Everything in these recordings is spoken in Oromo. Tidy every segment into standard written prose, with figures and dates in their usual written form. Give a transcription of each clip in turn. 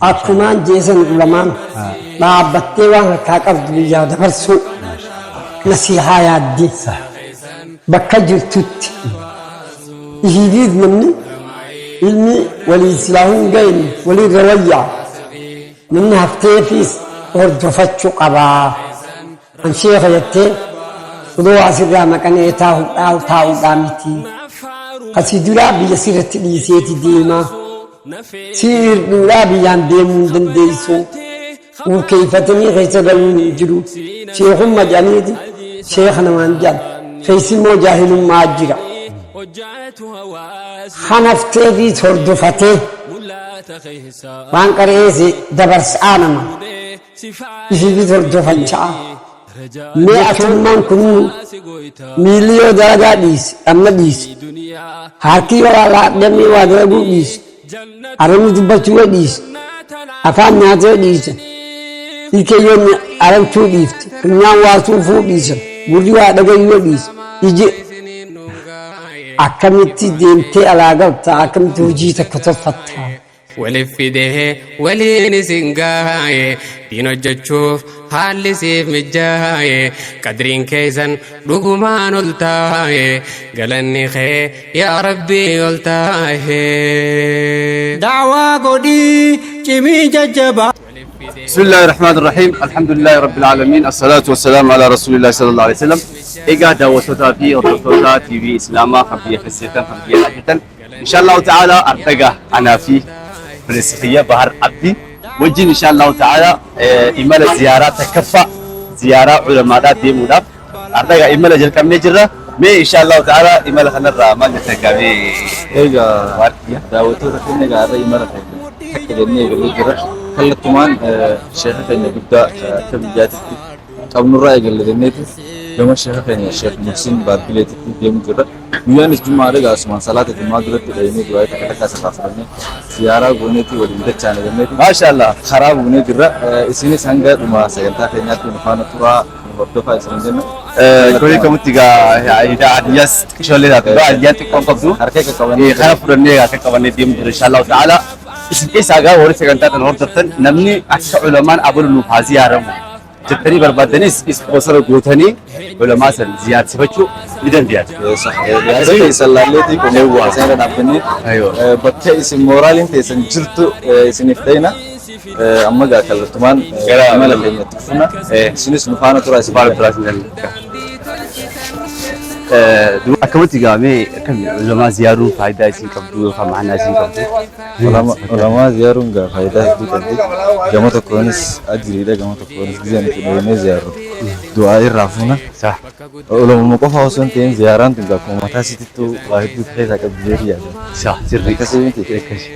Akkumaan jeesan ulamaan dhaabbattee waan harkaa qabdu biyyaa dabarsuu nasiihaa yaaddi bakka jirtutti ishiifiis namni ilmi waliin silaa hin ga'in waliirra wayyaa namni hafteefiis hordofachuu qabaa. An sheekha jettee odoo asirraa maqanee taa'uudhaa taa'uudhaa miti. Kasii duraa biyya sirratti dhiiseeti deema. Si hirdhuudhaa biyyaan deemuu hin dandeessu. Urkeeffatanii keessa galuun hin jiru. Sheekumma jedhaniiti sheekha namaan jedhan. Keessi immoo jaahilummaa jira. Kan hafteefiis hordofatee waan qara'ees dabarsaa nama. Isiifis hordofachaa. Mee atummaan kun miilli yoo dalagaa dhiise amma dhiise harki yoo laadhamee waa dalaguu dhiise arabni dubbachuu yoo dhiise afaan nyaata yoo dhiise ilkee yoo aramchuu dhiifte funyaan waa suufuu dhiise gurri waa dhagayuu yoo dhiise iji akkamitti deemtee alaa galta akkamitti hojii takka tolfatta. Walif fidee waliin isin gaaye diin hojjechuuf haalli siif mijjaaye qadriin keessan dhugumaan ol taaye galanni kee yaa rabbii ol taaye. Da'waa godhii cimii jajjabaa. بسم الله الرحمن الرحيم الحمد لله رب العالمين الصلاة والسلام على رسول الله صلى الله عليه وسلم. Egaa daawwattootaa fi hordoftoota TV Islaamaa kan biyya keessatti kan biyya alaa insha Allahu ta'ala ardaga anaa fi obboleessa kiyya Bahar Abdi wajjin insha Allahu ta'ala imala ziyaaraa takkaffaa ziyaaraa ulamaadhaa deemuudhaaf ardaga imala jalqabnee jirra. Mee insha Allahu ta'ala imala kanarraa maal jettan gaamee? Egaa daawwattoota keenya egaa irra imala keenya takka jennee eegallee jirra. Kallattumaan sheeka keenya guddaa akka biyyaatitti qabnurraa eegalle jenneeti gama sheeka keenya Sheek Muhsin Baabbileetitti deemu jirra. Guyyaanis Jummaadha egaa asumaan salaata Jummaa duratti dhayinee du'aa takka takka asirraa fudhannee ziyaaraa gooneeti waliin dachaane jenneeti. Maasha Allah. Karaa buunee jirra. Isinis hanga dhuma sagantaa keenyaatti nu faana turaa nu hordofaa isin jenna. Kuni kamutti egaa hadiyyaas xiqqishoollee taatu egaa hadiyyaan xiqqoon qabdu. Harka qaqqabannee Kana fudhannee harka qabannee deemu jira insha Allahu ta'ala. Isin keessaa egaa warri sagantaa kana hordoftan namni akka ulamaan abalu nuuf haa ziyaaramu jettanii barbaaddanis ispoonsara gootanii ulamaa san ziyaarsifachuu ni dandeessu. Yaada keessan laalleetii qomoo isin irra dhaabbannee bakka isin mooraaliin teessan jirtu isiniif ta'ina. Amma gaa kallattumaan Gara imala keenyatti fufna. Isinis nu faana turaa isin Faana turaa isin jenna. Akkamitti gaamee akkami ulamaa ziyaaruun faayidaa isin qabdu yookaan ma'anaa isin qabdu? Ulamaa ziyaaruun gaa faayidaa hedduu qabdi. Gama tokkoonis ajriidha, gama tokkoonis gizee nuti dhooynee ziyaarru du'aa irraa fuuna. Ulamuma qofa osoo hin ta'in ziyaaraan tun gaa akkuma mataa isiitittuu waa hedduu keessaa qabdi jedhee yaada. Sah, sirrii. Akkasii miti.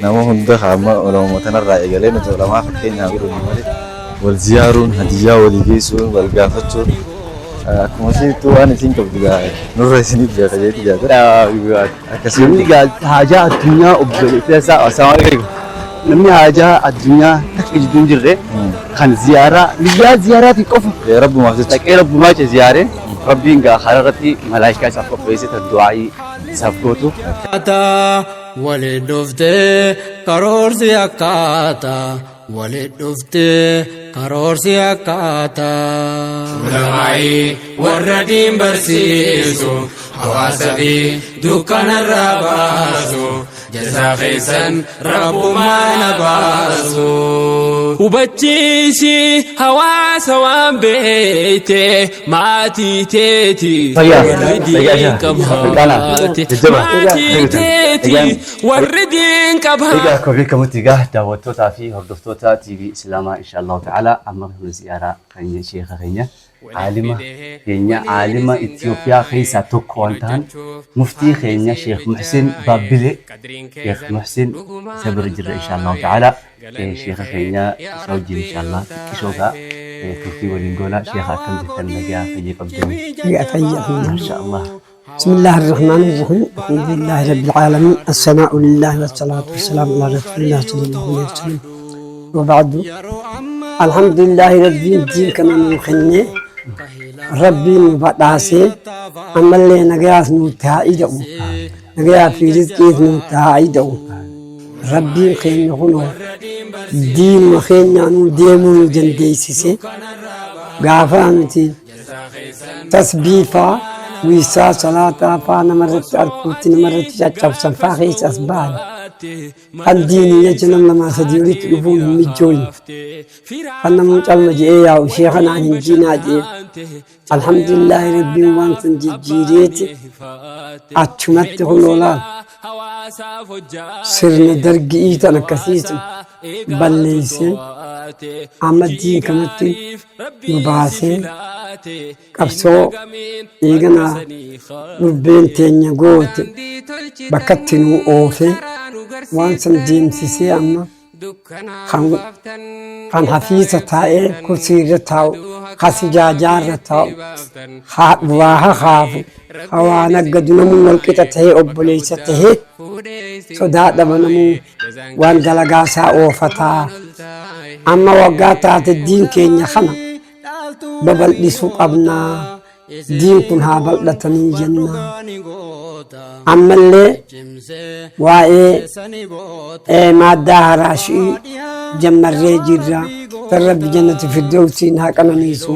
Nama hunda amma ulamuma tanarraa eegalee nuti ulamaa fakkeenyaa godhannu malee wal ziyaaruun, hadiyyaa walii geessuun, wal gaafachuun akkuma isiittuu waan isiin qabdu gaa nurra isiniif beeka jedhee yaada. Akkasii Namni miti. gaa haajaa addunyaa obboleessa isaa assalaamu alaikum. Namni haajaa addunyaa takka jidduu hin jirre kan ziyaaraa niyyaa ziyaaraatiin qofa Rabbumaaf jecha. Dhaqee rabbumaa jecha ziyaaree rabbiin gaa karaa irratti malaayikaa isaaf qopheessee tan du'aa'ii isaaf gootu. Waliin dhuftee karoorsi akkaataa waliin dhuftee karoorsi akkaataa. Ulamaa'ii warra diin barsiisu hawaasa fi dukkanarraa baasu jazaa keessan rabbumaan baasu. Hubachiisi hawaasa waan beeyte maatii teeti Fayyaa. warri Fayyaa diin jaa. qabaate Jajjaba. maatii teeti warri diin qabaate. Egaa akkuma beekamutti egaa daawwattootaa fi hordoftoota TV Islaamaa insha Allahu ta'ala amma kun ziyaaraa keenya sheeka keenya aalima keenya aalima Itoophiyaa keessaa tokko waan ta'an muftii keenya Sheekh Muhsin Baabbilee Sheekh Muhsin isa bira jirra insha Allahu ta'ala sheeka keenya isa wajjin insha Allah xiqqishoo gaa turtii waliin goona. Sheekha, akkam jirtan? Nagaa fayya qabdanii? Nagaa fayya. Masha Allah. بسم الله الرحمن الرحيم، الحمد لله رب العالمين، الثناء لله والصلاة والسلام على رسول الله صلى الله عليه وسلم، وبعد، الحمد لله ربي الدين كما نخني ربي نبداسي أما اللي نجاس نتاعي دو نجا في رزقي نتاعي دو. Rabbiin keenya kunoo diinuma keenyaanuu deemuu nu dandeessise. Gaafa nuti tasbii faa wiisaa salaataa faa namarratti arkuutti namarratti caccabsan faa keessa as baane. Kan diinii jecha nam lamaa sadii olitti dhufuun hin mijjooyne. Kan namuu calma je'ee yaa'u ishee kanaan hin diinaa je'ee. Alhamdulillaahi Rabbiin waan san jijjiireeti achumatti kunoo laal sirna dargi'ii tan akkasiitu balleessee amma diin kanatti nu baasee qabsoo eegana durbeen teenya goote bakkatti nu oofee waan san deemsisee amma kan hafiisa taa'ee kursii irra taa'u, ka sijaajaa irra taa'u, ka waa hakaafu, ka waa naggadu namuu wal qixa tahee obboleessa tahee sodaa dhaba namuu waan dalagaa isaa oofataa. Amma waggaa taate diin keenya kana babal'isuu qabnaa. Diin kun haa bal'atanii jenna. Ammallee waa'ee maaddaa haraashii jammarree jirra. Tan Rabbi jannatu firdawsiin haa qananiisu.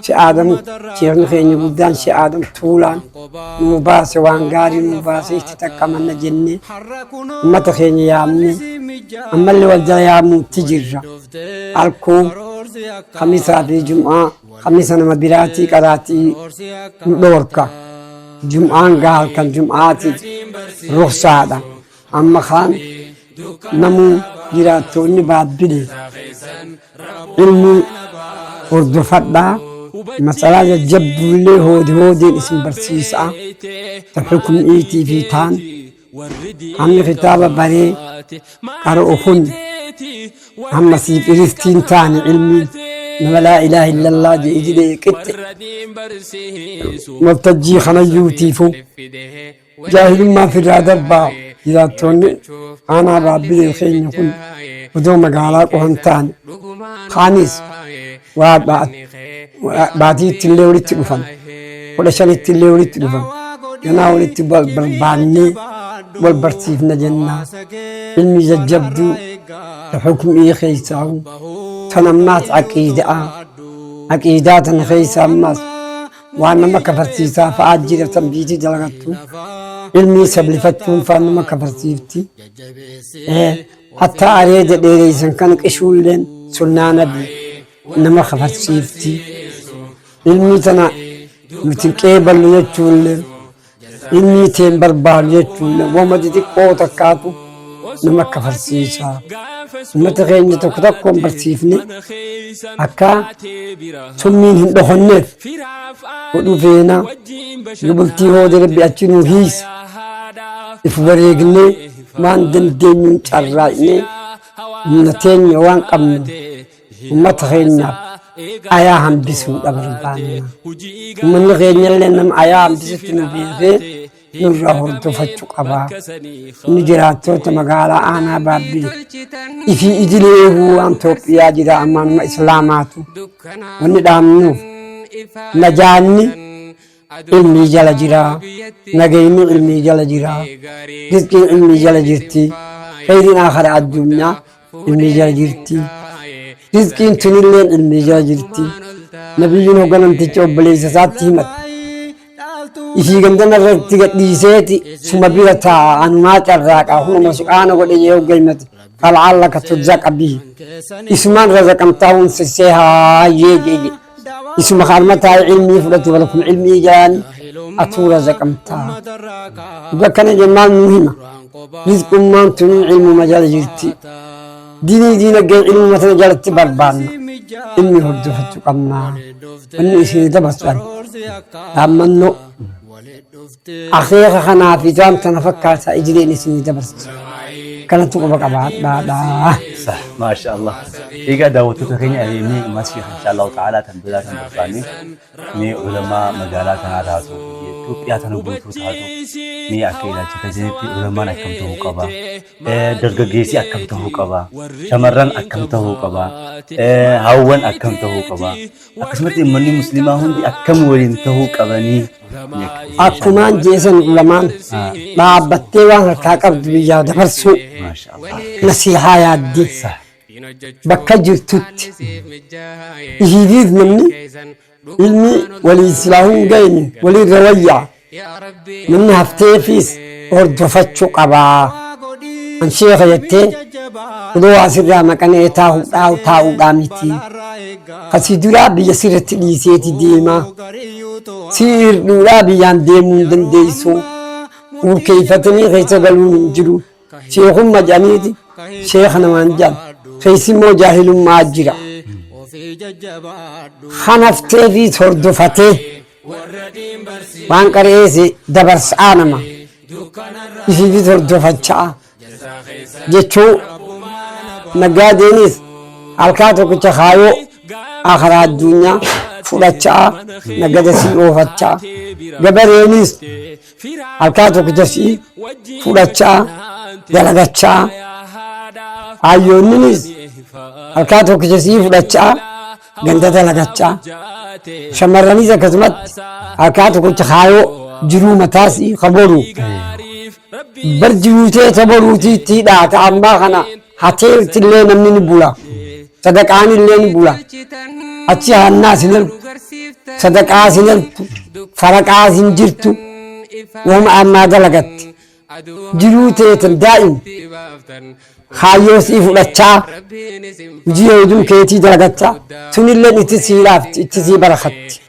Si Aadam sheekni keenya guddaan si Aadam Tuulaan nuu baase waan gaarii nuu baase itti xaqqamanna jennee ummata keenya yaamne ammallee wal jala yaamuutti jirra. Alkuu kamisaa fi jum'aa Kamisa nama biraatii qaraatii nu dhoorka. Jum'aan gaa halkan jum'aatiif rukhsaadha. Amma kaan namuu jiraattoonni baabbile ilmii hordofadhaa masalaa jajjabduullee hoode hoodeen isin barsiisaa ta xukum'iitii fi taan Hammi kitaaba baree qara'u kun hamma siif iristiin taane ilmiin nama laa ilaaha illallah jedhe jedhee qixxe waltajjii kanayyuutiifu jaahilummaa firraa darbaa jiraattoonni aanaa baabbilee keenya kun odoo magaalaa qofa hin taane kaanis waa baatiitti illee walitti dhufan 15tti illee walitti dhufan ganaa walitti barbaannee wal barsiifna jennaa ilmi jajjabduu ta hukmii keessaahu tan ammaas aqiidaa aqiidaa tan keessa ammaas waan nama kafarsiisaa fa'aa jira tan biitii dalagattu ilmii sablifachuun fa'aa nama kafarsiifti. Hattaa areeda dheereysan kana qishuulleen sunnaa nabi nama kafarsiifti. Ilmii tana nuti hin qeeballu jechuulleen ilmii teen barbaadu jechuulleen wama xixiqqoo takkaatu nama kafarsiisa. Ummata keenya tokko tokkoon barsiifne akka summiin hin dhokonneef godhuu feena. Nu bultii hooda rabbi achi nu hiisa. If wareegnee waan dandeenyuun carraaqnee humna teenya waan qabnu ummata keenyaaf ayaa hambisuudha barbaanna. Ummanni keenyallee nama ayaa hambisutti nu beekee nurraa hordofachuu qaba. Inni jiraattoota magaalaa aanaa Baabbile ifii idilee eeguu waan Toophiyaa jira ammaanuma Islaamaatu wanni dhaamnuuf najaanni ilmii jala jira, nagayni ilmii jala jira, rizqiin ilmii jala jirti, kheyriin aakhira addunyaa ilmii jala jirti, rizqiin tunilleen ilmii jala jirti. Nabiyyiin hogga namticha obboleessa isaatti himate. Ifii gandana irratti gadhiiseeti suma bira taa'a anumaa carraaqa hunuma su'aana godhe jee hogga himate. Fal'aallaka turzaqa bihi. Isumaan razaqamtaa hun sissee haayyee jee jedhe. Isuma ka arma taa'ee ilmii fudhatu balakum ilmii jaani atuu razaqamtaa. Dhuga akkana jee maal nuu hima. Rizqummaan tunuu ilmuma jala jirti. Dinii diinagdee ilmuma tana jalatti barbaanna. Ilmi hordofachuu qabna. Wanni isin dabarsu ani. Dhaammannoo. Akeeka kanaa fi waan tana fakkaata idileen isinii dabarsa. Kanatti quba qabaadhaadha. Sah, maasha Allah. Egaa daawwattoota keenya mee ammas sheekh insha Allahu ta'ala tan biraa kan barbaanne mee ulamaa magaalaa tanaa taatu biyya Itoophiyaa tana guutuu taatu mee akka ilaalcha keessanitti ulamaan akkam ta'uu qaba? Dargaggeessi akkam ta'uu qaba? Shamarran akkam ta'uu qaba? Hawwan akkam ta'uu qaba? Akkasumatti uummanni musliimaa hundi akkam waliin ta'uu qabanii? Akkumaan jeesan ulamaan dhaabbattee waan harkaa qabdu biyyaa dabarsuu Maasha Allah. nasihaa yaaddi bakka jirtutti ishiitiif namni ilmi walii silaa hin geenye waliirra wayyaa namni hafteefiis hordofachuu qabaa. An sheeka jettee odoo asirraa maqanee taa'uudhaa taa'uudhaa miti. Kasii duraa biyya sirratti dhiiseeti deema. Si hirdhuudhaa biyyaan deemuu hin dandeessu. Urkeeffatanii keessa galuun hin jiru. Sheekumma jedhaniiti sheeka namaan jedhan. Keessi immoo jaahilummaa jira. Kan hafteefiis hordofatee waan qara'ees dabarsaa nama. Isiifis hordofachaa jechuu naggaadeenis halkaa tokkicha kaayoo akaraa addunyaa fudhachaa nagada sii oofachaa gabareenis halkaa tokkicha sii fudhachaa dalagachaa hayyoonninis halkaa tokkicha sii fudhachaa ganda dalagachaa shamarranis akkasumatti halkaa tokkicha kaayoo jiruu mataasii kaboru bar jiruutee taboruutiitti dhaata ammaa kana hateertillee namni ni bula sadaqaan illee ni bula achi hannaas hin argu sadaqaas hin argu faraqaas hin jirtu wama ammaa dalagatti jiruu teetan daa'im kaayyoo sii fudhachaa hojii hojii keetii dalagachaa sunilleen itti sii laafti itti sii barakatti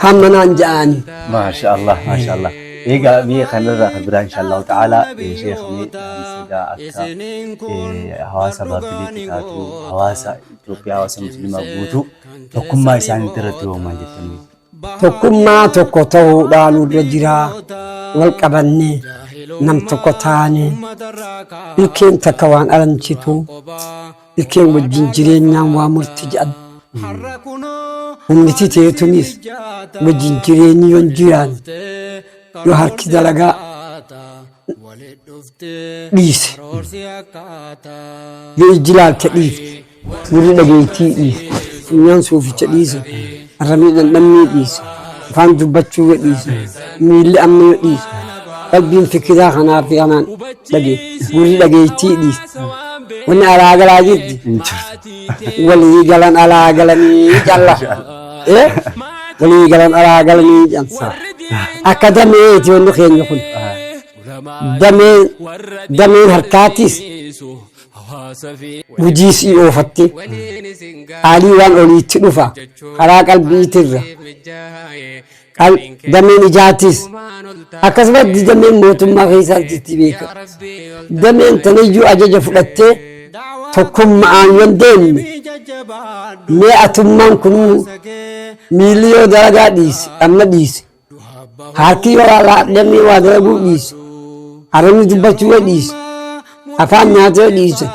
hamma naan ja'anii. Maasha Allah, maasha Allah. Egaa mee kanarraa kan biraa insha Allahu ta'ala sheekh mee dhaamsa akka hawaasa Baabbileetti taatu hawaasa Itoophiyaa hawaasa musliimaa guutuu tokkummaa isaanii irratti hoo maal jettanii? Tokkummaa tokko ta'uudhaan nurra jira wal qabannee nam tokko taane ilkeen takka waan alamchitu ilkeen wajjin jireenyaan waa murti jedhan humniti teetunis wajjin jireenyi yoon jiraan yoo harki dalagaa dhiise yoo ijji laalte dhiifte gurri dhageettii dhiise funyaan suuficha dhiise arrabni dhandhammii dhiise afaan dubbachuu yoo dhiise miilli amma yoo dhiise qalbiin fikiraa kanaa fi kanaan dhagee gurri dhageettii dhiise wanni alaa galaa jirti walii galan alaa galanii jalla walii galan alaa galanii jansa akka dameeti wanni keenya kun dameen dameen harkaatis hujii sii oofatte qaalii waan oliitti dhufa karaa qalbiitirra dameen ijaatis akkasumatti dameen mootummaa keessaatti itti beeka dameen tanayyuu ajaja fudhattee tokkummaan yoon deemne mee atummaan kunuu miilli yoo dalagaa dhiise amma dhiise harki yoo laadhamee waa dalaguu dhiise arabni dubbachuu yoo dhiise afaan nyaata yoo dhiise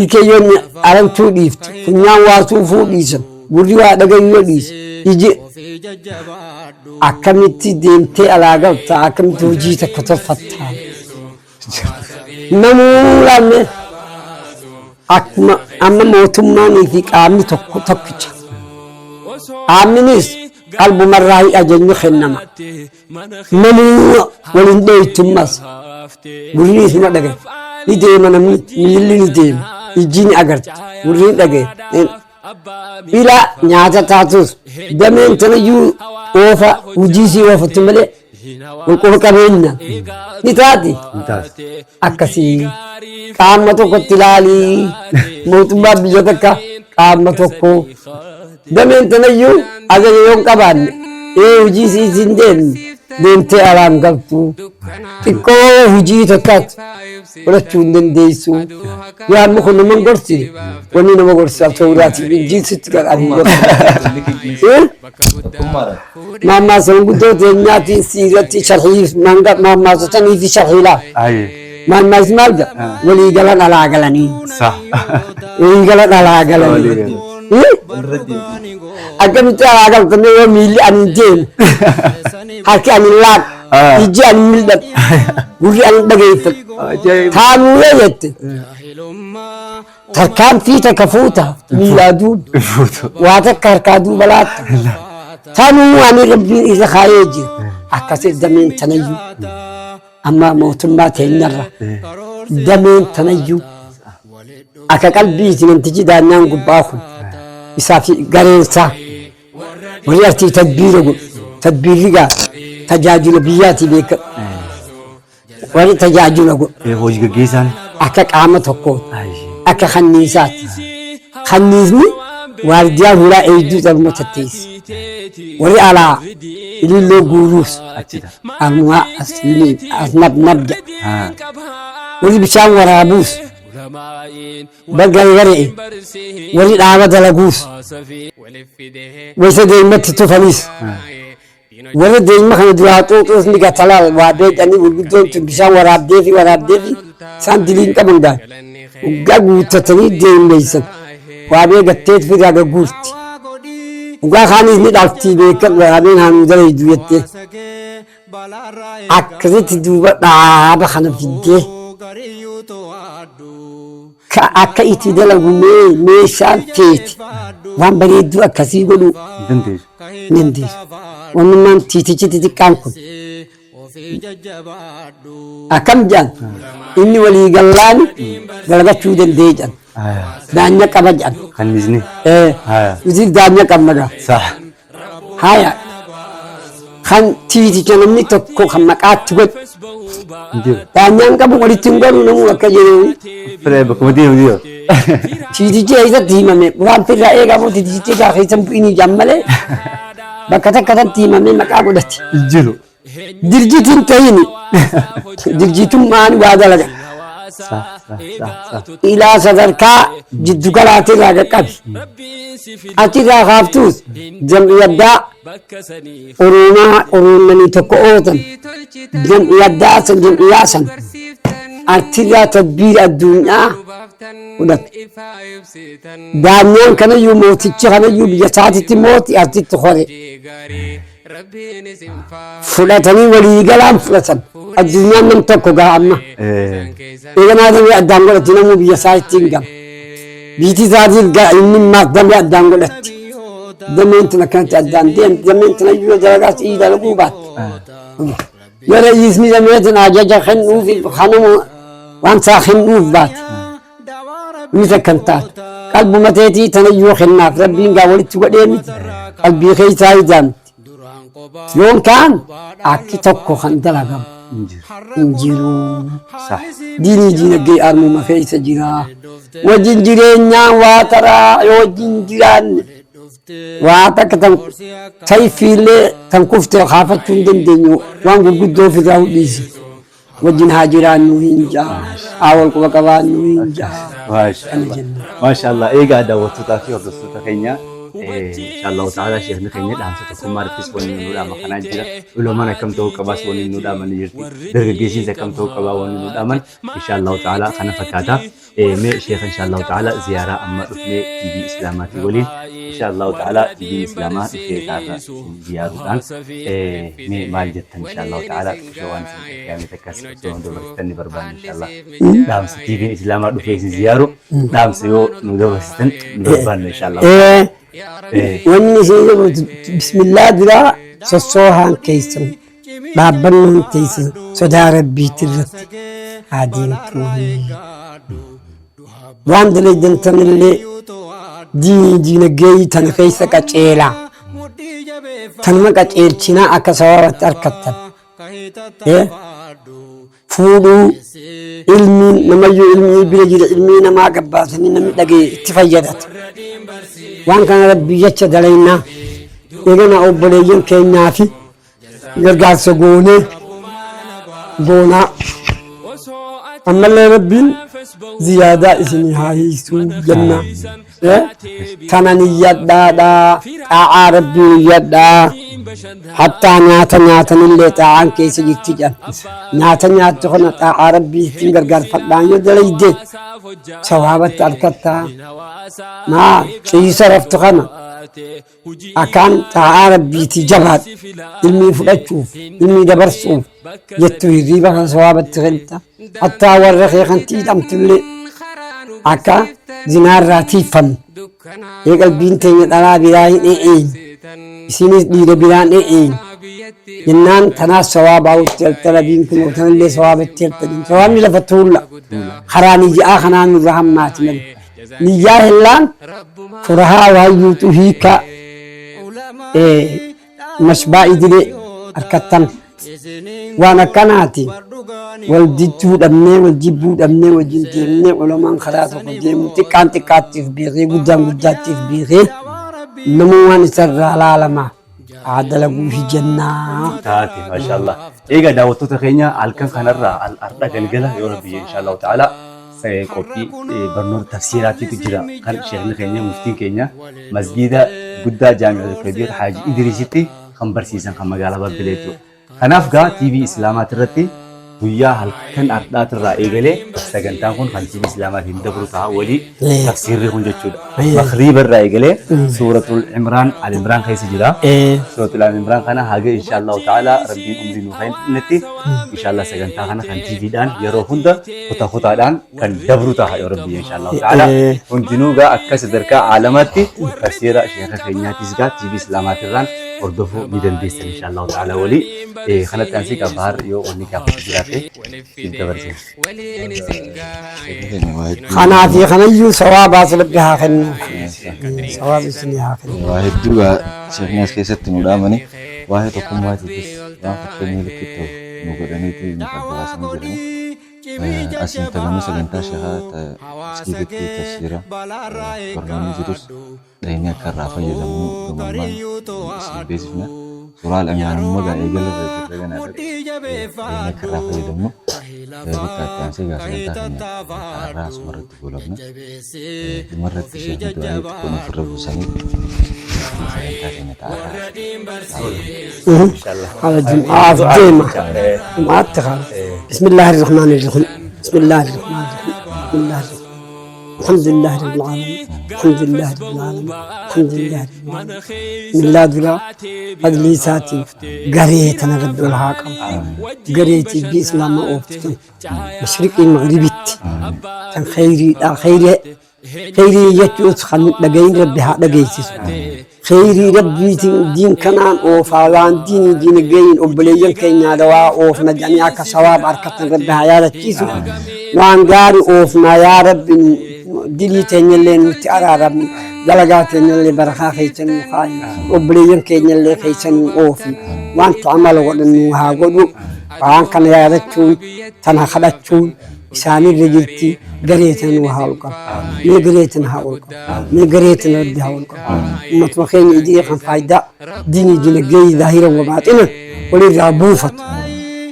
ilkee yoo aramtuu dhiifte funyaan waa suufuu dhiisan gurri waa dhagayuu yoo dhiise iji akkamitti deemtee alaa galta akkamitti hojii takka tolfatta namuu laalle akkuma amma mootummaanii fi qaamni tokko tokkicha qaamninis qalbumarraa ajajni kennama namuu waliin dheeytummas gurri isuma dhagaye ni deema namni miilli ni deema ijji ni agarti gurri ni dhagaye ila nyaata taatus dameen tanayyuu oofa hojii isii oofatti malee qulqulla qabeenya ni taati akkasii qaama tokkotti ilaalii mootummaa biyya takka qaama tokko dameen tanayyuu ajaja yoo hin qabaanne ee hojii isii hin deemne deemtee alaan galtu xiqqoo hojii tokkaatti fudhachuu hin dandeessu. Yoo amma kun nama hin gorsine wanni nama gorsa tawraatiif injiilsitti kan ani gorsu. Maammaasa guddoo teenyaatiin siirratti sharhii maammaasotanii fi sharhiilaa. Maammaasi maal jedha? Walii galan alaa galanii. Walii galan alaa galanii. Akkamitti alaa galtanii yoo miilli ani hin deemu harki ani hin laaqu ijji ani hin mil'adhu gurri ani hin dhageeffadhu taanuu yoo jette Tarkaanfii takka fuuta miilaa duuba. Fuutu. Waa takka harkaa duuba laatta. Tanuu ani Rabbiin irra kaayee jira. Akkasi dameen tanayyuu amma mootummaa teenyarra dameen tanayyuu akka qalbiiti namtichi daanyaan gubbaa kun isaa fi gareensaa warri artii tadbiira godhu tadbiirri gaa tajaajila biyyaatii beekadhu. Warri tajaajila godhu. Hojii gaggeessaan. Akka qaama tokkooti. Akka kanniisaati. Kanniisni waardiyaa hulaa eegduu dhabuma tatteessi. Warri alaa ililloo guuruus amumaa as as nab nab jedha. Warri bishaan waraabuus gargare'e. Warri dhaaba dalaguus wayisa deematti tufanis Warra deeyma kana duraa xuuxuus ni gata laal waa beedhanii gurguddoon tun bishaan waraabdeefi waraabdeefi isaan dilii hin qaban gaa. Hoggaa guuttatanii deeymeeysan waa bee gatteet firraa gagguurti. Hoggaa kaaniis ni dhaltii beekadhu waraabeen haa nuu dalaydu jettee. Akkasitti duuba dhaaba kana fiddee ka akka itti dalagu mee meeshaan feete waan bareedduu akkasii godhuu Hin dandeessu. hin dandeessu. Wannummaan tiitichi xixiqqaan kun akkam jedhan inni walii gallaan dalagachuu danda'e jedhan. Daanya qaba jedhan. Kannisni. Nuti daanya qabna gaa. Sah. Haya. Kan tiiticha namni tokko kan maqaatti godhu. Jiru. Daanyaan qabu walitti hin godhu namuu akka jedhu. Firee bakkuma deemu jiru. Tiitichi eessatti himame waan firraa eegamu tiitichi irraa keessa hin bu'inii jedhan malee bakka takka tatti himamee maqaa godhate. Jiru. Dirjitiin ta'ini dirjitummaan waa dalaga. Sah sah sah sah. Ilaa sadarkaa jiddu galaatirraa qaqqabi. Achirraa kaaftuus jam'iyaddaa Oromaa Oroomanii tokko ootan jam'iyaddaa san jam'iyyaa san artirraa tadbiira addunyaa fudhate. Daanyaan kanayyuu mootichi kanayyuu biyya isaatitti mooti artitti hore. Fudhatanii waliigalaan fudhatan. Addunyaan nam tokko gaa amma. Eeganaa damee addaan godhatti namuu biyya isaa ittiin gala. Biyyi isaatiif gaa inni immaas damee addaan godhatti. Dameen tun akkanatti addaan deemti. Dameen tun ayyuu dalagaas ii dalaguu baatte. Yoo ra'iisni damee tun ajaja kennuuf kanuma waan isaa kennuuf baate. Inni takka hin taatu. Qalbuma teetii tanayyuu kennaaf rabbiin gaa walitti godhee miti. Qalbii keessaa ijaamti. Yoon kaan akki tokko kan dalagamu hin jiru. Diinii diinagdee armuma keessa jira. Wajjin jireenyaan waa taraa yoo wajjin jiraanne waa takka tan sayfiillee tan kufte kaafachuu hin dandeenyu waan gurguddoo ofirraa hudhiisi. Wajjin haa jiraannu hin jaa. Haa wal quba qabaannu hin jaa. Maasha Kana Allah. jenna. Maasha Allah. Eegaa daawwattootaa fi hordoftoota keenya inshallah ta'ala sheekni keenya dhaamsa tokkummaa irrattis wanni nu dhaama kanaa jira. Ulamaan akkam ta'uu qabaas wanni nu dhaamanii jirti. Dargaggeessiis akkam ta'uu qabaa wanni nu dhaaman inshallah ta'ala kana fakkaata. Mee sheekha inshallah ta'ala ziyaaraa amma dhufnee TV Islaamaatii waliin inshallah ta'ala TV Islaamaa dhufee taata isin ziyaaruudhaan mee maal jettan inshallah ta'ala xiqqoo waan isin dhaga'ame takkas osoo nu dabarsitan ni barbaanna inshallah. Dhaamsa TV Islaamaa dhufee isin ziyaaru dhaamsa yoo nu dabarsitan ni barbaanna inshallah. Wanni isin jedhu bismillaa duraa sossoohaan keessan dhaabbannoon teessan sodaa rabbiitti irratti haa deemtu. Waan dalaydan tanillee diinii diinagdee tana keessa qaceelaa. Tanuma qaceelchinaa akka sawaabatti harkattan. Fuudhuu ilmiin namayyuu ilmii bira jira ilmii namaa gabbaasanii namni dhagee itti fayyadata. Waan kana rabbii jecha dalaynaa eegana obboleeyyan keenyaa fi gargaarsa goonee goonaa. Ammallee rabbiin ziyaadaa isinii haa hiisuu jenna. Tana niyyadhaadhaa xaa'aa rabbii niyyadhaa hattaa nyaata nyaatanillee xaa'aan keessa jirti jedhan. Nyaata nyaattu kana xaa'aa rabbii ittiin gargaarfadhaan yoo dalayde sawaabatti argattaa. Maa ciisa raftu kana Akkaan xaa'aa Rabbiitii jabaadhu. Ilmii fudhachuuf, ilmii dabarsuuf jettu hirriiba kan sawaabatti kennita. Hattaa warra kee kan tiidhamtullee Akka zinaarraa tiiffamnu. Ee qalbiin teenya dhalaa biraa hin e'een. Isinis dhiira biraan e'een. Jennaan tanaas sawaabaa itti galta rabbiin kun tanallee sawaaba itti galta. Sawaabni lafa tuulla. Karaa niyyaa kanaan nurra hammaati malee. Niyyaa hellaan furahaa waayyuutu hiika masbaa idilee harkattan. Waan akkanaati wal jidduu dhabnee wal jibbuu dhabnee wajjin deemnee ulamaan karaa tokko deemu xiqqaan xiqqaattiif beekee guddaan guddaattiif beekee namuu waan isarraa laalama haa dalaguu hijannaa. Taate maashaallah. Egaa daawwattoota keenya halkan kanarraa har'a galgala yoo rabbi jedhe inshaallahu ta'ala qophii barnoota tafsiiraatiitu jira kan sheekni keenya muftiin keenya masgiida guddaa jaami'atul kabiir Haaji Idriisitti kan barsiisan kan magaalaa Babbilee jechuudha. Kanaaf gaa TV Islaamaati irratti guyyaa halkan har'aatirraa eegalee sagantaan kun kan TV Islaamaatiin dabru ta'a walii tafsiirri kun jechuudha. Makriiba irraa eegalee suuratul Imraan Al Imraan keessa jira. Suuratul Al Imraan kana haga inshaallahu ta'ala rabbiin umrii nuu kennetti inshaallah sagantaa kana kan TVdhaan yeroo hunda kutaa kutaadhaan kan dabru ta'a yoo rabbi inshaallahu ta'ala. Hundinuu gaa akka sadarkaa aalamaatti tafsiira sheeka keenyaatis gaa TV Islaamaatirraan hordofuu ni dandeessan inshaallahu ta'ala walii. Kanatti aansee gaa Bahar yoo wanni gaafatu jiraate siif dabarsina. Kanaa fi kanayyuu sawaabaas rabbi haa kennu. Sawaab isinii haa kennu. Waa hedduu gaa sheekni as keessatti nu dhaamani waa'ee tokkummaatiifis waan fakkeenya likkii ta'u nu godhaniiti nu adda baasanii jirani. Asiin tagamee sagantaa sheekaa miskiititti tafsiira barnoonni jirus dhaqnee akka irraa fayyadamnu gammammaan isin beeksifna. Suuraa Al-Imraan immoo gaa eegala irra jirra ganaadha. Dhaqnee akka irraa fayyadamnu bakka itti aansee gaa sagantaa keenya har'aa asuma irratti goolabna. Dhuma irratti sheekni du'aayii xiqqoo nuuf irra buusanii sagantaa keenya ta'arraa. هذا جمعة ديما جمعة تخال بسم الله الرحمن الرحيم بسم الله الرحمن الرحيم بسم الله الرحمن الحمد لله رب العالمين الحمد لله رب العالمين الحمد لله رب العالمين من لا درا فضلي ساتي قريتنا رب العاقل قريتي بإسلام أوفتن مشرقي مغربي كان خيري خيري kheyrii jechuus kan dhagayin rabbi haa dhageessisu. Kheyrii rabbiitiin diin kanaan oofaa waan diinii diinagdeeyin obboleeyyan keenyaa dawaa oofna jedhanii akka sawaaba harkatan rabbi haa yaadachiisu. Waan gaarii oofnaa yaa rabbi dilii teenyallee nutti araaramni dalagaa teenyallee barakaa keessa nuu kaayi obboleeyyan keenyallee keessa nuu oofi wanta amala godhan nuu haa godhu waan kana yaadachuun tana kadhachuun isaanirra jirti garee tana nuu haa ol qabu mee garee tana haa ol qabu mee garee tana rabbi haa ol qabu ummatuma keenya idilee kan faayidaa diinii dinagdee zaahira wa baaxina walirraa buufatu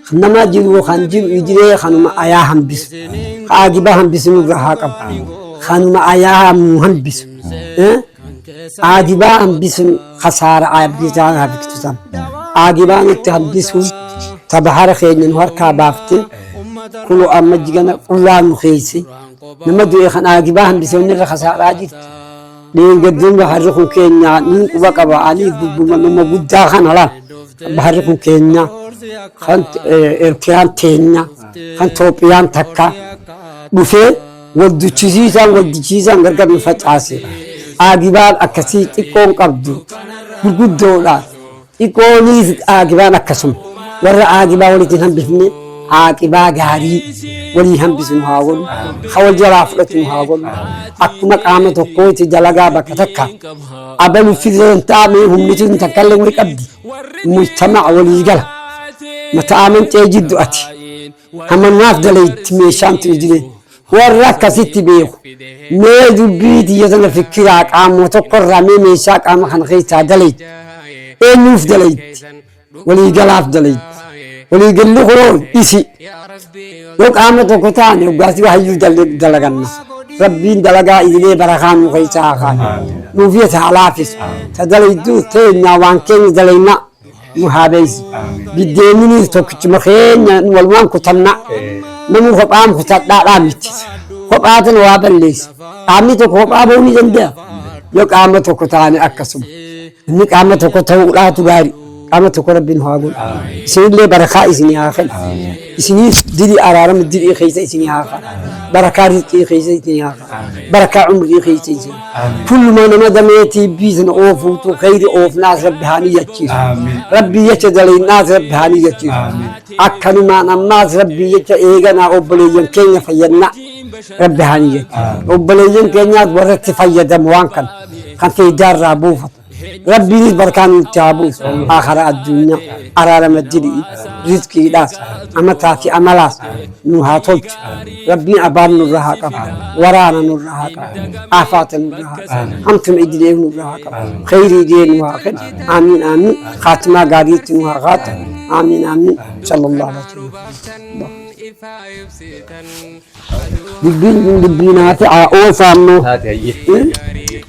kan namaa jiru kan jiru idilee kanuma ayaa hambisu aagibaa hambisu nurra haa qabu kanuma ayaa nu hambisu aagibaa hambisuun kasaara aagibaa hambisuun aagibaa nutti hambisuun tabahara keenya nu harkaa baafte kunoo amma jigana qullaa nu keeyse nama du'e kan aagibaa hambise wanni irra kasaaraa jirti. Dheengadduun baharri kun keenya niin quba qaba ani gubbuma nama guddaa kana laal baharri kun keenya kan Eertiraan teenya kan Itoophiyaan takka dhufee wal duchisiisaan wal duchisiisaan gargar nu facaase. Aagibaan akkasii xiqqoon qabdu gurguddoodha. Xiqqooniis aaqibaan akkasuma. Warra aaqibaa walitti hin hambifne aaqibaa gaarii walii hambisu nu haa godhu. Ka wal jalaa fudhatu nu haa godhu. Akkuma qaama tokkooti dalagaa bakka takka. Abalu firreen taa'ame humni tun takkallee wal qabdi. Mujtama'a walii gala. Mata amanxee jiddu ati. Hammanumaaf dalayitti meeshaan tun idilee. Warra akkasitti beeku. Mee dubbii tiyya tana fikkiraa qaamuma tokkorraa mee meeshaa qaama kana keessaa dalayitti. Eenyuuf dalayitti? Waliigalaaf dalayitti. Waliigalli kunoo isi. Yoo qaama tokko taane hoggaasii hayyuu dalaganna. Rabbiin dalagaa idilee barakaa nu keessaa haa kaayu. Nuuf yata haa laafisu. Ta dalaydu teenyaa waan keenya dalaynaa. Nu haa beeysu. Biddeenninis tokkichuma keenya walumaan kutanna. Namni kophaan kutadhaadhaa miti. Kophaa tana waa balleessa. Qaamni tokko kophaa bahuu ni danda'a. Yoo qaama tokko taane akkasuma. Inni qaama tokko ta'uudhaatu gaarii. Qaama tokko Rabbi nu haa godhu. Isinillee barakaa isinii haa kennu. Isiniif dilii araarama dilii keessa isinii haa kaa'u. Barakaa rizqii keessa isinii haa kaa'u. Barakaa umrii keessa isinii. Kullumaa nama damee TV sana oofuutu kheyri oofnaas Rabbi haa niyyachiisu. Rabbi jecha dalaynaas Rabbi haa niyyachiisu. Akkanumaan ammaas Rabbi jecha eeganaa obboleeyyan keenya fayyannaa Rabbi haa niyyachiisu. Obboleeyyan keenyaas warra itti fayyadamu waan kana kan faayidaa irraa buufatu. Rabbiinis barkaa nutti haa buusu. Aakhara addunyaa araarama dilii rizqiidhaas amataa fi amalaas nu haa tolchu. Rabbiin abaan nurra haa qabu. Waraana nurra haa qabu. Aafaata nurra haa qabu. Hamtuma idilee nurra haa qabu. Kheyrii idilee nu haa kennu. Aamiin aamiin. Khaatimaa gaariitti nu haa kaatu. Aamiin aamiin. Sallallahu alaihi wasallam. Dubbiin kun dubbii naafi'aa oofaannoo. Taate hayyee.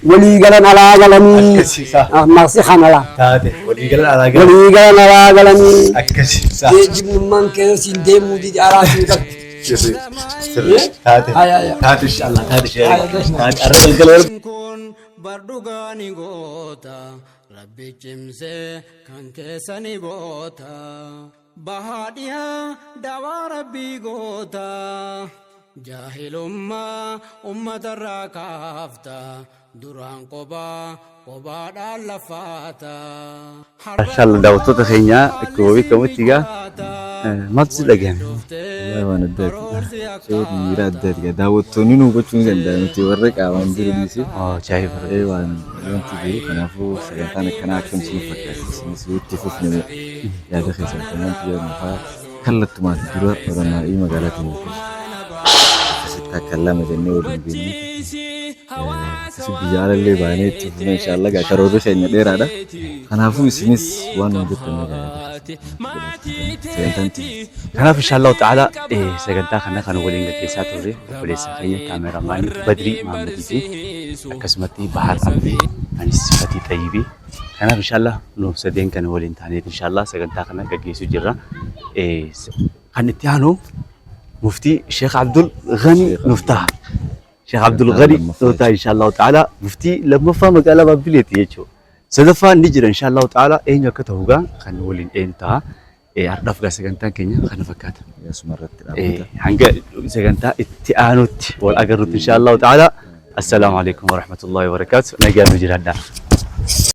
Walii galan alaa galanii. Akkasiisaa. Maqsi kana laa. Taate walii galan alaa galan. Walii galan alaa galanii. Akkasiisaa. Geejjibnummaan kee siin deemuu didi alaa siin galtu. Sirrii. Sirrii. Taate. Haya, haya. Taate inshallah taate sheerii. Haya, Taate arra galgala wal Kun bar dhugaa ni goota rabbi cimsee kan keessa ni goota bahaa dhihaa dawaa rabbii goota jaahilummaa ummatarraa kaafta duraan qobaa qobaadhaan lafaata. Mashallah daawwattoota keenya akkuma beekamutti egaa maaltu si dhagahame? Wallahi waan addaati. Shee miira addaati. Egaa daawwattoonni nu hubachuu ni danda'an nuti warra qaamaan jiru dhiise. Ajaa'iba. Ee waan wanti jiru kanaafuu sagantaan akkanaa akkam isin fakkaata isinis yoo itti fufne moo yaada keessan kan wanti jedhamu fa'aa kallattumaan dura Oramaa'ii magaalaa teenya keessa akkasitti akka lama jennee waliin beeknu akkasi biyya alallee baanee itti fufne inshallah egaa karoorri keenya dheeraadha. Kanaafuu isinis waan nu jettan egaa yaada keessan sagantaan itti fufti. Kanaaf inshallah ta'ala sagantaa kana kan waliin gaggeessaa turre obboleessa keenya kaameraamaanii Badrii Mahammadii fi akkasumatti Bahar Abdii anis Fatii Xayyibii. Kanaaf inshallah nuuf sadeen kana waliin taaneet inshallah sagantaa kana gaggeessuu jirra. Kan itti aanu muftii Sheekh Abdul Ghani nuuf ta'a. Sheekh Abdul Ghani nuuf ta'a inshallah ta'ala muftii lammaffaa magaalaa Baabbileeti jechuudha. Sadaffaan ni jira inshallah ta'ala eenyu akka ta'u gaa kan waliin eenyu ta'a. Har'aaf gaa sagantaan keenya kana fakkaata. Asuma irratti dhaabbata. Hanga sagantaa itti aanutti wal agarrutti inshallah ta'ala. Assalaamu alaikum warahmatullahi wabarakatuh. Nagaan nu jiraadhaa.